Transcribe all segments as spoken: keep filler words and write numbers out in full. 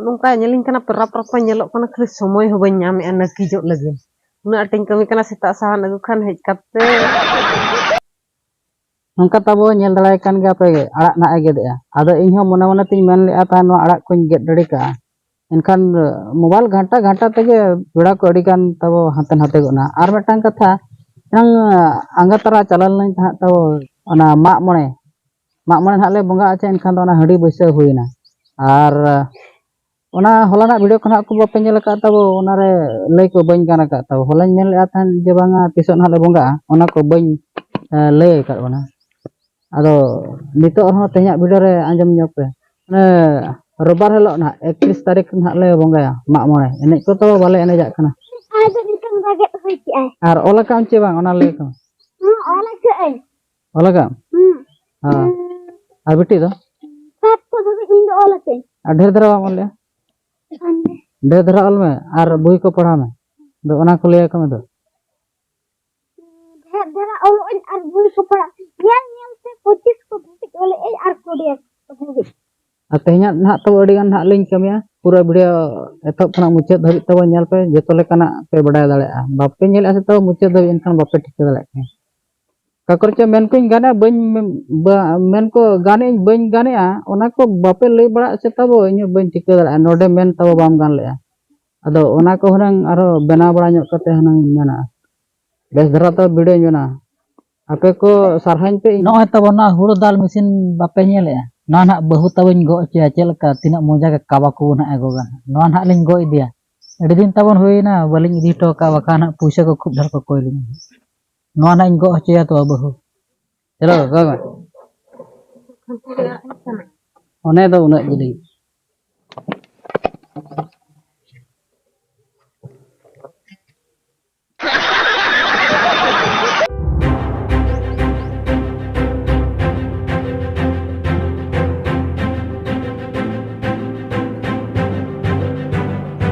ᱱᱚᱝᱠᱟ ᱧᱮᱞᱤᱧ ᱠᱟᱱᱟ, ᱯᱮᱨᱟ ᱯᱨᱚᱯᱚᱭ ᱧᱮᱞᱚᱜ ᱠᱟᱱᱟ, ᱠᱷᱟᱹᱞᱤ ᱥᱚᱢᱚᱭ ᱦᱚᱸ ᱵᱟᱹᱧ ᱧᱟᱢᱮᱫᱼᱟ ᱱᱟᱹᱠᱤᱡᱚᱜ ᱞᱟᱹᱜᱤᱫ᱾ ᱩᱱᱟᱹᱜ ᱟᱸᱴᱤᱧ ᱠᱟᱹᱢᱤ ᱠᱟᱱᱟ, ᱥᱮᱛᱟᱜ ᱥᱟᱦᱟᱱ ᱟᱹᱜᱩ ᱠᱷᱟᱱ ᱦᱮᱡ ᱠᱟᱛᱮ᱾ ᱱᱚᱝᱠᱟ ᱛᱟᱵᱚ ᱧᱮᱞ ᱫᱟᱲᱮᱭᱟᱭ ᱠᱟᱱ ᱜᱮᱭᱟ ᱯᱮ, ᱟᱲᱟᱜ ᱱᱟᱜ ᱮ ᱜᱮᱫ ᱮᱫᱼᱟ᱾ ᱟᱫᱚ ᱤᱧ ᱦᱚᱸ ᱢᱚᱱᱮ ᱢᱚᱱᱮ ᱛᱤᱧ ᱢᱮᱱ ᱞᱮᱫᱼᱟ, ᱛᱟᱦᱮᱸ ᱱᱚᱣᱟ ᱟᱲᱟᱜ ᱠᱚᱧ ᱜᱮᱫ ᱫᱟᱲᱮ ᱠᱟᱜᱼᱟ᱾ ᱮᱱᱠᱷᱟᱱ ᱢᱳᱵᱟᱭᱤᱞ ᱜᱷᱟᱱᱴᱟ ᱜᱷᱟᱱᱴᱟ ᱛᱮᱜᱮ ᱵᱮᱲᱟ ᱠᱚ ᱟᱹᱰᱤ ᱜᱟᱱ ᱛᱟᱵᱚ ᱦᱟᱱᱛᱮ ᱱᱟᱛᱮ ᱜᱚᱫ ᱮᱱᱟ᱾ ᱟᱨ ᱢᱤᱫᱴᱟᱝ ᱠᱟᱛᱷᱟ, ᱮᱱᱟᱝ ᱟᱸᱜᱟ ᱛᱟᱨᱟ ᱪᱟᱞᱟᱣ ᱞᱮᱱᱟᱧ ᱛᱟᱦᱮᱸᱫ ᱛᱟᱵᱚ ᱚᱱᱟ ᱢᱟᱜ ᱢᱚᱬᱮ, ᱢᱟᱜ ᱢᱚᱬᱮ ᱱᱟᱦᱟᱜ ᱞᱮ ᱵᱚᱸᱜᱟᱜᱼᱟ ᱪᱮ, ᱮᱱᱠᱷᱟᱱ ᱫᱚ ᱚᱱᱟ ᱦᱟᱺᱰᱤ ᱵᱟᱹᱭᱥᱟᱹᱣ ᱦᱩᱭᱱᱟ᱾ ᱟᱨ ᱚᱱᱟ ᱦᱚᱞᱟᱱᱟᱜ ᱵᱷᱤᱰᱤᱭᱳ ᱠᱚ ᱱᱟᱦᱟᱜ ᱠᱚ ᱵᱟᱯᱮ ᱧᱮᱞ ᱟᱠᱟᱫ ᱛᱟᱵᱚ, ᱚᱱᱟᱨᱮ ᱞᱟᱹᱭ ᱠᱚ ᱵᱟᱹᱧ ᱜᱟᱱ ᱟᱠᱟᱫ ᱛᱟᱵᱚ᱾ ᱦᱚᱞᱟᱧ ᱢᱮᱱ ᱞᱮᱫᱼᱟ ᱛᱟᱦᱮᱸᱫ ᱡᱮ ᱵᱟᱝᱟ ᱛᱤᱥᱚᱜ ᱱᱟᱦᱟᱜ ᱞᱮ ᱵᱚᱸᱜᱟᱜᱼᱟ, ᱚᱱᱟ ᱠᱚ ᱵᱟᱹᱧ ᱮ, ᱞᱟᱹᱭ ᱟᱠᱟᱫ ᱵᱚᱱᱟ᱾ ᱟᱫᱚ ᱱᱤᱛᱚᱜ ᱨᱮᱦᱚᱸ ᱛᱮᱦᱮᱧᱟᱜ ᱵᱷᱤᱰᱤᱭᱳ ᱨᱮ ᱟᱸᱡᱚᱢ ᱧᱚᱜ ᱯᱮ᱾ ᱚᱱᱮ ᱨᱳᱵᱵᱟᱨ ᱦᱤᱞᱳᱜ ᱱᱟᱦᱟᱜ ᱮᱠᱛᱨᱤᱥ ᱛᱟᱹᱨᱤᱠᱷ ᱱᱟᱦᱟᱜ ᱞᱮ ᱵᱚᱸᱜᱟᱭᱟ ᱢᱟᱜ ᱢᱚᱬᱮ᱾ ᱮᱱᱮᱡ ᱠᱚᱫᱚ ᱵᱟᱞᱮ ᱮᱱᱮᱡᱟᱜ ᱠᱟᱱᱟ᱾ ᱟᱫᱚ ᱱᱤᱛᱚᱝ ᱫᱚ ᱜᱮᱫ ᱦᱩᱭ ᱠᱮᱜᱼᱟᱭ᱾ ᱟᱨ ᱚᱞ ᱟᱠᱟᱫ ᱟᱢ ᱪᱮ ᱵᱟᱝ ᱚᱱᱟ ᱞᱟᱹᱭ ᱠᱚ? ᱦᱮᱸ, ᱚᱞ ᱟᱠᱟᱫ ᱟᱹᱧ᱾ ᱚᱞ ᱟᱠᱟᱫ ᱟᱢ? ᱦᱮᱸ᱾ ᱦᱮᱸ᱾ ᱟᱨ ᱵᱤᱴᱤ ᱫᱚ? ᱥᱟᱛ ᱠᱚ ᱫᱷᱟᱹᱵᱤᱡ ᱤᱧ ᱫᱚ ᱚᱞ ᱟᱠᱟᱫᱟᱹᱧ᱾ ᱟᱨ ᱰᱷᱮᱨ ᱫᱷᱟᱨᱟ ᱵᱟᱢ ᱚᱞ ᱞᱮᱜᱼᱟ? ᱵᱟᱝᱜᱮ᱾ ᱰᱷᱮᱨ ᱫᱷᱟᱨᱟ ᱚᱞ ᱢᱮ ᱟᱨ ᱵᱳᱭ ᱠᱚ ᱯᱟᱲᱦᱟᱣ ᱢᱮ᱾ ᱟᱫᱚ ᱚᱱᱟ ᱠᱚ ᱞᱟᱹᱭ ᱟᱠᱚ ᱢᱮ ᱫᱚ᱾ ᱰᱷᱮᱨ ᱫᱷᱟᱨᱟ ᱚᱞᱚᱜ ᱟᱹᱧ ᱟᱨ ᱵᱳᱭ ᱠᱚ ᱯᱟᱲᱦᱟᱜ᱾ ᱧᱮᱞ ᱧᱮᱞ ᱛᱮ ᱯᱚᱸᱪᱤᱥ ᱠᱚ ᱫᱷᱟᱹᱵᱤᱡ ᱚᱞᱮᱜ ᱟᱹᱧ ᱟᱨ ᱠᱩᱲᱤ ᱠᱚ ᱫᱷᱟᱹᱵᱤᱡ᱾ ᱟᱨ ᱛᱮᱦᱮᱧᱟᱜ ᱱᱟᱦᱟᱜ ᱛᱟᱵᱚ ᱟᱹᱰᱤ ᱜᱟᱱ ᱱᱟᱦᱟᱜ ᱞᱤᱧ ᱠᱟᱹᱢᱤᱭᱟ᱾ ᱯᱩᱨᱟᱹ ᱵᱷᱤᱰᱤᱭᱳ ᱮᱛᱚᱦᱚᱵ ᱠᱷᱚᱱᱟᱜ ᱢᱩᱪᱟᱹᱫ ᱫᱷᱟᱹᱵᱤᱡ ᱛᱟᱵᱚ ᱧᱮᱞ ᱯᱮ, ᱡᱚᱛᱚ ᱞᱮᱠᱟᱱᱟᱜ ᱯᱮ ᱵᱟᱰᱟᱭ ᱫᱟᱲᱮᱭᱟᱜᱼᱟ᱾ ᱵᱟᱯᱮ ᱧᱮᱞᱮᱫᱼᱟ ᱥᱮ ᱛᱟᱵᱚ ᱢᱩᱪᱟᱹᱫ ᱫᱷᱟᱹᱵᱤᱡ, ᱮᱱᱠᱷᱟᱱ ᱵᱟᱯᱮ ᱴᱷᱤᱠᱟᱹ ᱫᱟᱲᱮᱭᱟᱜ ᱠᱟᱱᱟ᱾ ᱚᱠᱟ ᱠᱚᱨᱮ ᱪᱚ ᱢᱮᱱ ᱠᱚᱧ ᱜᱟᱱᱟ, ᱵᱟᱹᱧ ᱢᱮᱱ-, ᱵᱟ-, ᱢᱮᱱ ᱠᱚ ᱜᱟᱱᱮᱜ ᱟᱹᱧ, ᱵᱟᱹᱧ ᱜᱟᱱᱮᱜᱼᱟ, ᱚᱱᱟ ᱠᱚ ᱵᱟᱯᱮ ᱞᱟᱹᱭ ᱵᱟᱲᱟᱜ ᱥᱮ ᱛᱟᱵᱚ, ᱤᱧ ᱦᱚᱸ ᱵᱟᱹᱧ ᱴᱷᱤᱠᱟᱹ ᱫᱟᱲᱮᱭᱟᱜᱼᱟ᱾ ᱱᱚᱰᱮ ᱢᱮᱱ ᱛᱟᱵᱚ ᱵᱟᱢ ᱜᱟᱱ ᱞᱮᱜᱼᱟ᱾ ᱟᱫᱚ ᱚᱱᱟ ᱠᱚ ᱦᱩᱱᱟᱹᱝ ᱟᱨᱦᱚᱸ ᱵᱮᱱᱟᱣ ᱵᱟᱲᱟ ᱧᱚᱜ ᱠᱟᱛᱮ ᱦᱩᱱᱟᱹᱝ ᱢᱮᱱᱟᱜᱼᱟ᱾ ᱵᱮᱥ ᱫᱷᱟᱨᱟ ᱛᱮ ᱵᱷᱤᱰᱤᱭᱳᱧ ᱵᱮᱱᱟᱣᱟ᱾ ᱟᱯᱮ ᱠᱚ ᱥᱟᱨᱦᱟᱣᱤᱧ ᱯᱮ᱾ ᱱᱚᱜᱼᱚᱭ ᱛᱟᱵᱚ ᱱᱚᱣᱟ ᱦᱩᱲᱩ ᱫᱟᱞ ᱢᱮᱥᱤᱱ ᱵᱟᱯᱮ ᱧᱮᱞᱮᱜᱼᱟ? ᱱᱚᱣᱟ ᱱᱟᱦᱟᱜ ᱵᱟᱹᱦᱩ ᱛᱟᱵᱚᱧ ᱜᱚᱜ ᱦᱚᱪᱚᱭᱟ, ᱪᱮᱫ ᱞᱮᱠᱟ ᱛᱤᱱᱟᱹᱜ ᱢᱚᱡᱟ ᱜᱮ ᱠᱟᱵᱟ ᱠᱚᱵᱚ ᱱᱟᱦᱟᱜ ᱮ ᱜᱚᱜᱟ᱾ ᱱᱚᱣᱟ ᱱᱟᱦᱟᱜ ᱞᱤᱧ ᱜᱚᱜ ᱤᱫᱤᱭᱟ᱾ ᱟᱹᱰᱤ ᱫᱤᱱ ᱛᱟᱵᱚᱱ ᱦᱩᱭᱮᱱᱟ ᱵᱟᱹᱞᱤᱧ ᱤᱫᱤ ᱦᱚᱴᱚ ᱠᱟᱜᱼᱟ, ᱵᱟᱠᱷᱟᱱ ᱱᱟᱦᱟᱜ ᱯᱩᱭᱥᱟᱹ ᱠᱚ ᱠᱷᱩᱵ ᱰᱷᱮᱨ ᱠᱚ ᱠᱚᱭ ᱞᱤᱧᱟ᱾ ᱱᱚᱣᱟ ᱱᱟᱦᱟᱜ ᱤᱧ ᱜᱚᱜ ᱦᱚᱪᱚᱭᱟ ᱛᱚ ᱵᱟᱹᱦᱩ᱾ ᱪᱚᱞᱚ, ᱜᱚᱜ ᱢᱮ᱾ ᱚᱱᱮ ᱫᱚ ᱩᱱᱟᱹᱜ ᱡᱤᱞᱤᱧ᱾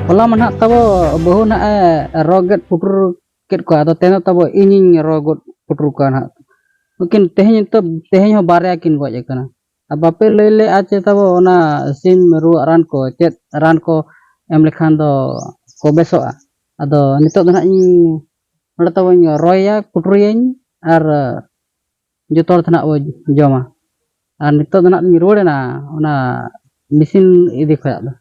ᱦᱚᱞᱟ ᱢᱟ ᱱᱟᱦᱟᱜ ᱛᱟᱵᱚ ᱵᱟᱹᱦᱩ ᱱᱟᱦᱟᱜ ᱮ ᱨᱚ ᱜᱮᱫ ᱯᱩᱴᱩᱨ ᱠᱮᱫ ᱠᱚᱣᱟ, ᱟᱫᱚ ᱛᱮᱦᱮᱧ ᱫᱚ ᱛᱟᱵᱚ ᱤᱧᱤᱧ ᱨᱚ ᱜᱚᱫ ᱯᱩᱴᱩᱨ ᱠᱚᱣᱟ ᱱᱟᱦᱟᱜ᱾ ᱩᱱᱠᱤᱱ ᱛᱮᱦᱮᱧ ᱛᱚ, ᱛᱮᱦᱮᱧ ᱦᱚᱸ ᱵᱟᱨᱭᱟ ᱠᱤᱱ ᱜᱚᱡ ᱟᱠᱟᱱᱟ᱾ ᱟᱨ ᱵᱟᱯᱮ ᱞᱟᱹᱭ ᱞᱮᱫᱼᱟ ᱪᱮ ᱛᱟᱵᱚ ᱚᱱᱟ ᱥᱤᱢ ᱨᱩᱣᱟᱹᱜ ᱨᱟᱱ ᱠᱚ, ᱪᱮᱫ ᱨᱟᱱ ᱠᱚ ᱮᱢ ᱞᱮᱠᱷᱟᱱ ᱫᱚ ᱠᱚ ᱵᱮᱥᱚᱜᱼᱟ? ᱟᱫᱚ ᱱᱤᱛᱚᱜ ᱫᱚ ᱱᱟᱦᱟᱜ ᱤᱧ ᱱᱚᱰᱮ ᱛᱟᱵᱚᱧ ᱨᱚᱭᱟ, ᱯᱩᱴᱩᱨᱤᱭᱟᱹᱧ, ᱟᱨ ᱡᱚᱛᱚ ᱦᱚᱲ ᱛᱮ ᱱᱟᱦᱟᱜ ᱵᱚ ᱡᱚᱢᱟ᱾ ᱟᱨ ᱱᱤᱛᱚᱜ ᱫᱚ ᱱᱟᱦᱟᱜ ᱤᱧ ᱨᱩᱣᱟᱹᱲᱮᱱᱟ ᱚᱱᱟ ᱢᱮᱥᱤᱱ ᱤᱫᱤ ᱠᱷᱚᱱᱟᱜ ᱫᱚ᱾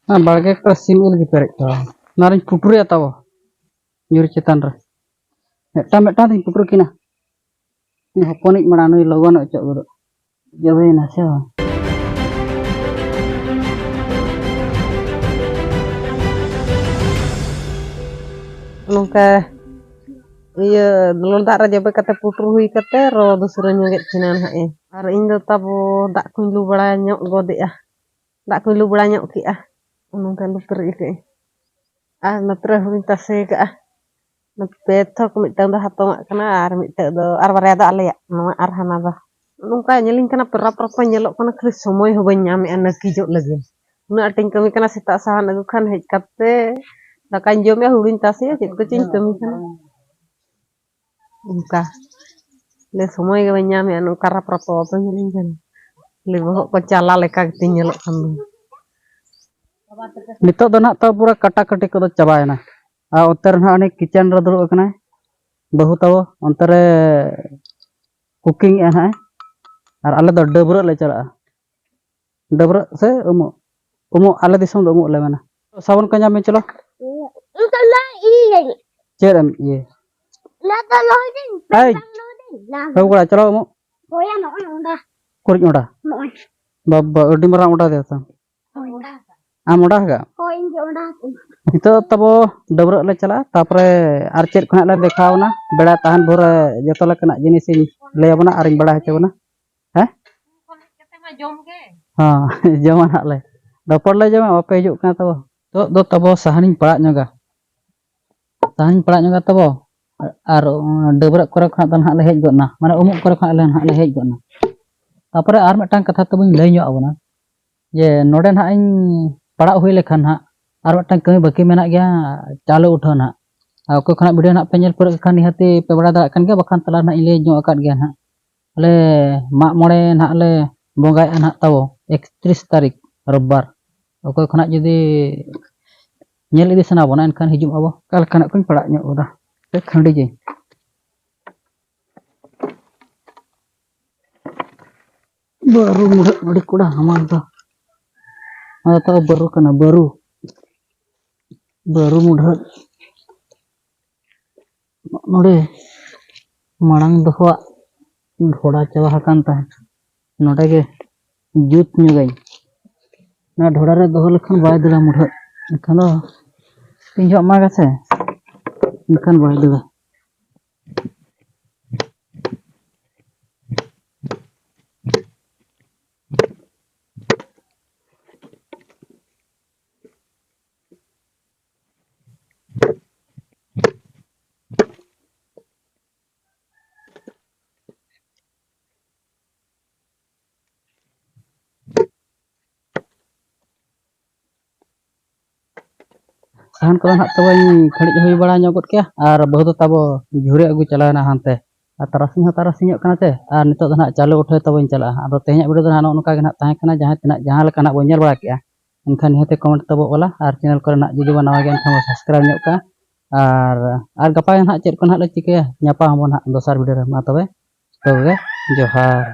ᱚᱱᱟ ᱵᱟᱲᱜᱮ ᱠᱚᱨᱮ ᱥᱤᱢ ᱤᱞ ᱜᱮ ᱯᱮᱨᱮᱡ ᱠᱚᱜᱼᱟ᱾ ᱚᱱᱟ ᱨᱤᱧ ᱯᱩᱴᱩᱨᱮᱭᱟ ᱛᱟᱵᱚ ᱧᱩᱨ ᱪᱮᱛᱟᱱ ᱨᱮ᱾ ᱢᱤᱫᱴᱟᱝ ᱢᱤᱫᱴᱟᱝ ᱛᱤᱧ ᱯᱩᱴᱩᱨ ᱠᱤᱱᱟ᱾ ᱩᱱᱤ ᱦᱚᱯᱚᱱᱤᱡ ᱢᱟᱲᱟᱝ ᱱᱩᱭ ᱞᱚᱜᱚᱱ ᱚᱪᱚᱜ ᱜᱚᱫᱚᱜ᱾ ᱡᱚᱵᱮᱭᱮᱱᱟ ᱥᱮ ᱵᱟᱝ? ᱱᱚᱝᱠᱟ ᱤᱭᱟᱹ ᱞᱚᱞᱚ ᱫᱟᱜ ᱨᱮ ᱡᱚᱵᱮ ᱠᱟᱛᱮ ᱯᱩᱴᱩᱨ ᱦᱩᱭ ᱠᱟᱛᱮ ᱨᱚ ᱫᱚ ᱥᱩᱨᱟᱹᱧ ᱧᱚᱜᱮᱫ ᱠᱤᱱᱟ ᱱᱟᱦᱟᱜ ᱮ᱾ ᱟᱨ ᱤᱧ ᱫᱚ ᱛᱟᱵᱚ ᱫᱟᱜ ᱠᱚᱧ ᱞᱩ ᱵᱟᱲᱟ ᱧᱚᱜ ᱜᱚᱫᱮᱜᱼᱟ᱾ ᱫᱟᱜ ᱠᱚᱧ ᱞᱩ ᱵᱟᱲᱟ ᱧᱚᱜ ᱠᱮᱜᱼᱟ᱾ ᱱᱚᱝᱠᱟ ᱞᱩ ᱯᱮᱨᱮᱡ ᱠᱟᱜᱼᱟᱹᱧ᱾ ᱟᱨ ᱱᱚᱛᱮ ᱨᱮ ᱦᱩᱲᱩᱧ ᱛᱟᱥᱮ ᱠᱟᱜᱼᱟ᱾ ᱯᱮ ᱛᱷᱚᱠ, ᱢᱤᱫᱴᱟᱝ ᱫᱚ ᱦᱟᱛᱚᱢᱟᱜ ᱠᱟᱱᱟ ᱟᱨ ᱢᱤᱫᱴᱟᱝ ᱫᱚ, ᱟᱨ ᱵᱟᱨᱭᱟ ᱫᱚ ᱟᱞᱮᱭᱟᱜ, ᱱᱚᱣᱟ ᱟᱨ ᱦᱟᱱᱟ ᱫᱚ᱾ ᱱᱚᱝᱠᱟ ᱧᱮᱞᱤᱧ ᱠᱟᱱᱟ ᱯᱮᱲᱟ ᱯᱚᱨᱚᱵᱽ ᱠᱚ ᱧᱮᱞᱚᱜ ᱠᱟᱱᱟ, ᱠᱷᱟᱹᱞᱤ ᱥᱚᱢᱚᱭ ᱦᱚᱸ ᱵᱟᱹᱧ ᱧᱟᱢᱮᱜᱼᱟ ᱱᱟᱹᱠᱤᱡᱚᱜ ᱞᱟᱹᱜᱤᱫ᱾ ᱩᱱᱟᱹᱜ ᱟᱸᱴᱤᱧ ᱠᱟᱹᱢᱤ ᱠᱟᱱᱟ, ᱥᱮᱛᱟᱜ ᱥᱟᱦᱟᱱ ᱟᱹᱜᱩ ᱠᱷᱟᱱ ᱦᱮᱡ ᱠᱟᱛᱮ ᱫᱟᱠᱟᱧ ᱡᱚᱢᱮᱜᱼᱟ, ᱦᱩᱲᱩᱧ ᱛᱟᱥᱮᱭᱟ, ᱪᱮᱫ ᱠᱚᱪᱚᱧ ᱠᱟᱹᱢᱤ ᱠᱟᱱᱟ᱾ ᱚᱱᱠᱟ ᱞᱮ ᱥᱚᱢᱚᱭ ᱜᱮ ᱵᱟᱹᱧ ᱧᱟᱢᱮᱜᱼᱟ, ᱱᱚᱝᱠᱟ ᱨᱟᱯ ᱨᱟᱯ ᱵᱟᱯᱮ ᱧᱮᱞᱤᱧ ᱠᱟᱱᱟ᱾ ᱠᱷᱟᱹᱞᱤ ᱵᱚᱦᱚᱜ ᱠᱚ ᱪᱟᱞᱟ ᱞᱮᱠᱟ ᱜᱮᱛᱤᱧ ᱧᱮᱞᱚᱜ ᱠᱟᱱ ᱫᱚ᱾ ᱱᱤᱛᱚᱜ ᱫᱚ ᱱᱟᱦᱟᱜ ᱛᱟᱣ ᱯᱩᱨᱟᱹ ᱠᱟᱴᱟᱠᱟᱴᱤ ᱠᱚᱫᱚ ᱪᱟᱵᱟᱭᱮᱱᱟ᱾ ᱟᱨ ᱚᱱᱛᱮ ᱨᱮ ᱱᱟᱦᱟᱜ ᱩᱱᱤ ᱠᱤᱪᱮᱱ ᱨᱮ ᱫᱩᱲᱩᱵ ᱟᱠᱟᱱᱟᱭ, ᱵᱟᱹᱦᱩ ᱛᱟᱵᱚ ᱚᱱᱛᱮ ᱨᱮ ᱠᱩᱠᱤᱝ ᱮᱜᱼᱟ ᱱᱟᱦᱟᱜ᱾ ᱟᱨ ᱟᱞᱮ ᱫᱚ ᱰᱟᱹᱵᱽᱨᱟᱹᱜ ᱞᱮ ᱪᱟᱞᱟᱜᱼᱟ᱾ ᱰᱟᱹᱵᱽᱨᱟᱹᱜ ᱥᱮ ᱩᱢᱩᱜ? ᱩᱢᱩᱜ, ᱟᱞᱮ ᱫᱤᱥᱚᱢ ᱫᱚ ᱩᱢᱩᱜ ᱞᱮ ᱢᱮᱱᱟ᱾ ᱥᱟᱵᱚᱱ ᱠᱚ ᱧᱟᱢ ᱢᱮ, ᱪᱚᱞᱚ᱾ ᱪᱮᱫ ᱮᱢ ᱤᱭᱟᱹ? ᱮᱭ, ᱵᱟᱹᱵᱩ ᱠᱚᱲᱟ, ᱪᱚᱞᱚ ᱩᱢᱩᱜ᱾ ᱦᱳᱭᱟ, ᱱᱚᱜᱼᱚᱭ ᱚᱸᱰᱟ᱾ ᱩᱠᱩᱨᱤᱡ ᱚᱸᱰᱟ? ᱱᱚᱜᱼᱚᱭ᱾ ᱵᱟᱵᱟ, ᱟᱹᱰᱤ ᱢᱟᱨᱟᱝ ᱚᱸᱰᱟ ᱫᱮ ᱛᱟᱢ᱾ ᱦᱳᱭ, ᱚᱸᱰᱟ ᱟᱠᱟᱫ᱾ ᱟᱢ ᱚᱸᱰᱟ ᱟᱠᱟᱫ? ᱦᱳᱭ, ᱤᱧ ᱜᱮ ᱚᱸᱰᱟ ᱟᱠᱟᱫ᱾ ᱱᱤᱛᱚᱜ ᱛᱟᱵᱚ ᱰᱟᱹᱵᱽᱨᱟᱹᱜ ᱞᱮ ᱪᱟᱞᱟᱜᱼᱟ, ᱛᱟᱯᱚᱨᱮ ᱟᱨ ᱪᱮᱫ ᱠᱚ ᱱᱟᱜ ᱞᱮ ᱫᱮᱠᱷᱟᱣ ᱵᱚᱱᱟ᱾ ᱵᱮᱲᱟ ᱛᱟᱦᱮᱱ ᱵᱷᱳᱨ ᱨᱮ ᱡᱚᱛᱚ ᱞᱮᱠᱟᱱᱟᱜ ᱡᱤᱱᱤᱥ ᱤᱧ ᱞᱟᱹᱭ ᱟᱵᱚᱱᱟ ᱟᱨᱤᱧ ᱵᱟᱲᱟᱭ ᱦᱚᱪᱚ ᱵᱚᱱᱟ᱾ ᱦᱮᱸ? ᱦᱮᱸ, ᱡᱚᱢᱟ ᱱᱟᱜ ᱞᱮ᱾ ᱨᱚᱯᱚᱲ ᱞᱮ ᱡᱚᱢᱟ, ᱵᱟᱯᱮ ᱦᱤᱡᱩᱜ ᱠᱟᱱᱟ ᱛᱟᱵᱚ᱾ ᱱᱤᱛᱚᱜ ᱫᱚ ᱛᱟᱵᱚ ᱥᱟᱦᱟᱱᱤᱧ ᱯᱟᱲᱟᱜ ᱧᱚᱜᱟ᱾ ᱥᱟᱦᱟᱱᱤᱧ ᱯᱟᱲᱟᱜ ᱧᱚᱜᱟ ᱛᱟᱵᱚ᱾ ᱟᱨ ᱰᱟᱹᱵᱽᱨᱟᱹᱜ ᱠᱚᱨᱮ ᱠᱷᱚᱱᱟᱜ ᱫᱚ ᱱᱟᱦᱟᱜ ᱞᱮ ᱦᱮᱡ ᱜᱚᱫ ᱱᱟ᱾ ᱢᱟᱱᱮ ᱩᱢᱩᱜ ᱠᱚᱨᱮ ᱠᱷᱚᱱᱟᱜ ᱞᱮ ᱱᱟᱦᱟᱜ ᱞᱮ ᱦᱮᱡ ᱜᱚᱫ ᱱᱟ᱾ ᱛᱟᱯᱚᱨᱮ ᱟᱨ ᱢᱤᱫᱴᱟᱝ ᱠᱟᱛᱷᱟ ᱛᱟᱵᱚᱧ ᱞᱟᱹᱭ ᱧᱚᱜ ᱟᱵᱚᱱᱟ᱾ ᱡᱮ ᱱᱚᱰᱮ ᱱᱟᱦᱟᱜ ᱤᱧ ᱯᱟᱲᱟᱜ ᱦᱩᱭ ᱞᱮᱠᱷᱟᱱ ᱱᱟᱦᱟᱜ ᱟᱨ ᱢᱤᱫᱴᱟᱝ ᱠᱟᱹᱢᱤ ᱵᱟᱹᱠᱤ ᱢᱮᱱᱟᱜ ᱜᱮᱭᱟ, ᱪᱟᱣᱞᱮ ᱩᱴᱷᱟᱹᱣ ᱱᱟᱦᱟᱜ᱾ ᱟᱨ ᱚᱠᱚᱭ ᱠᱷᱚᱱᱟᱜ ᱵᱷᱤᱰᱤᱭᱳ ᱱᱟᱦᱟᱜ ᱯᱮ ᱧᱮᱞ ᱯᱩᱨᱟᱹᱜ ᱠᱷᱟᱱ ᱱᱤᱦᱟᱹᱛᱤ ᱯᱮ ᱵᱟᱲᱟᱭ ᱫᱟᱲᱮᱭᱟᱜ ᱠᱟᱱ ᱜᱮᱭᱟ, ᱵᱟᱠᱷᱟᱱ ᱛᱟᱞᱟ ᱱᱟᱦᱟᱜ ᱤᱧ ᱞᱟᱹᱭ ᱧᱚᱜ ᱟᱠᱟᱫ ᱜᱮᱭᱟ ᱱᱟᱦᱟᱜ᱾ ᱟᱞᱮ ᱢᱟᱜ ᱢᱚᱬᱮ ᱱᱟᱦᱟᱜ ᱞᱮ ᱵᱚᱸᱜᱟᱭᱮᱫᱼᱟ ᱱᱟᱦᱟᱜ ᱛᱟᱵᱚ ᱮᱠᱛᱨᱤᱥ ᱛᱟᱹᱨᱤᱠᱷ ᱨᱳᱵᱵᱟᱨ᱾ ᱚᱠᱚᱭ ᱠᱷᱚᱱᱟᱜ ᱡᱩᱫᱤ ᱧᱮᱞ ᱤᱫᱤ ᱥᱟᱱᱟ ᱵᱚᱱᱟ, ᱮᱱᱠᱷᱟᱱ ᱦᱤᱡᱩᱜ ᱟᱵᱚ᱾ ᱚᱠᱟ ᱞᱮᱠᱟᱱᱟᱜ ᱠᱚᱧ ᱯᱟᱲᱟᱜ ᱧᱚᱜ ᱠᱟᱫᱟ, ᱥᱮ ᱠᱷᱟᱹᱱᱰᱤ ᱜᱮ᱾ ᱵᱟᱹᱨᱩ ᱢᱩᱰᱷᱟᱹᱜ ᱟᱹᱰᱤ ᱠᱚᱲᱟ ᱦᱟᱢᱟᱞ ᱫᱚ᱾ ᱚᱱᱟ ᱫᱚ ᱛᱟᱵᱚ ᱵᱟᱹᱨᱩ ᱠᱟᱱᱟ, ᱵᱟᱹᱨᱩ᱾ ᱵᱟᱹᱨᱩ ᱢᱩᱰᱷᱟᱹᱜ᱾ ᱱᱚᱰᱮ ᱢᱟᱲᱟᱝ ᱫᱚᱦᱚᱣᱟᱜ ᱰᱷᱚᱲᱟ ᱪᱟᱵᱟ ᱟᱠᱟᱱ ᱛᱟᱦᱮᱸᱫ, ᱱᱚᱰᱮ ᱜᱮ ᱡᱩᱛ ᱧᱚᱜᱟᱹᱧ᱾ ᱚᱱᱟ ᱰᱷᱚᱲᱟ ᱨᱮ ᱫᱚᱦᱚ ᱞᱮᱠᱷᱟᱱ ᱵᱟᱭ ᱫᱟᱹᱲᱟ ᱢᱩᱰᱷᱟᱹᱜ, ᱮᱱᱠᱷᱟᱱ ᱫᱚ ᱛᱤᱱ ᱡᱚᱦᱚᱜ ᱢᱟᱜᱟ ᱥᱮ, ᱮᱱᱠᱷᱟᱱ ᱵᱟᱭ ᱫᱟᱹᱲᱟ᱾ ᱥᱟᱦᱟᱱ ᱠᱚᱫᱚ ᱱᱟᱦᱟᱜ ᱛᱚᱵᱮᱧ ᱠᱷᱟᱹᱲᱤᱡ ᱦᱩᱭ ᱵᱟᱲᱟ ᱧᱚᱜ ᱜᱚᱫ ᱠᱮᱜᱼᱟ, ᱟᱨ ᱵᱟᱹᱦᱩ ᱫᱚ ᱛᱟᱵᱚ ᱡᱷᱩᱨᱤ ᱟᱹᱜᱩ ᱪᱟᱞᱟᱣᱮᱱᱟ ᱦᱟᱱᱛᱮ᱾ ᱟᱨ ᱛᱟᱨᱟᱥᱤᱧ ᱦᱚᱸ ᱛᱟᱨᱟᱥᱤᱧᱚᱜ ᱠᱟᱱᱟ ᱪᱮ, ᱟᱨ ᱱᱤᱛᱚᱜ ᱫᱚ ᱱᱟᱦᱟᱜ ᱪᱟᱣᱞᱮ ᱩᱴᱷᱟᱹᱣ ᱛᱟᱵᱚᱧ ᱪᱟᱞᱟᱜᱼᱟ᱾ ᱟᱫᱚ ᱛᱮᱦᱮᱧᱟᱜ video ᱫᱚ ᱱᱟᱦᱟᱜ ᱱᱚᱜᱼᱚ ᱱᱚᱝᱠᱟ ᱜᱮ ᱱᱟᱦᱟᱜ ᱛᱟᱦᱮᱸ ᱠᱟᱱᱟ, ᱡᱟᱦᱟᱸ ᱛᱤᱱᱟᱹᱜ ᱡᱟᱦᱟᱸ ᱞᱮᱠᱟ ᱱᱟᱦᱟᱜ ᱵᱚᱱ ᱧᱮᱞ ᱵᱟᱲᱟ ᱠᱮᱜᱼᱟ᱾ ᱮᱱᱠᱷᱟᱱ ᱱᱤᱦᱟᱹᱛ comment ᱛᱟᱵᱚ ᱚᱞᱟ ᱟᱨ channel ᱠᱚᱨᱮ ᱱᱟᱦᱟᱜ ᱡᱩᱫᱤ ᱵᱚᱱ ᱱᱟᱣᱟ ᱜᱮᱭᱟ ᱮᱱᱠᱷᱟᱱ ᱵᱚᱱ subscribe ᱧᱚᱜ ᱠᱟᱜᱼᱟ᱾ ᱟᱨ, ᱟᱨ ᱜᱟᱯᱟ ᱱᱟᱦᱟᱜ ᱪᱮᱫ ᱠᱚ ᱱᱟᱦᱟᱜ ᱞᱮ ᱪᱤᱠᱟᱹᱭᱟ, ᱧᱟᱯᱟᱢ ᱟᱵᱚᱱ ᱱᱟᱦᱟᱜ ᱫᱚᱥᱟᱨ video ᱨᱮ᱾ ᱢᱟ ᱛᱚᱵᱮ, ᱛᱚᱵᱮ ᱡᱚᱦᱟᱨ᱾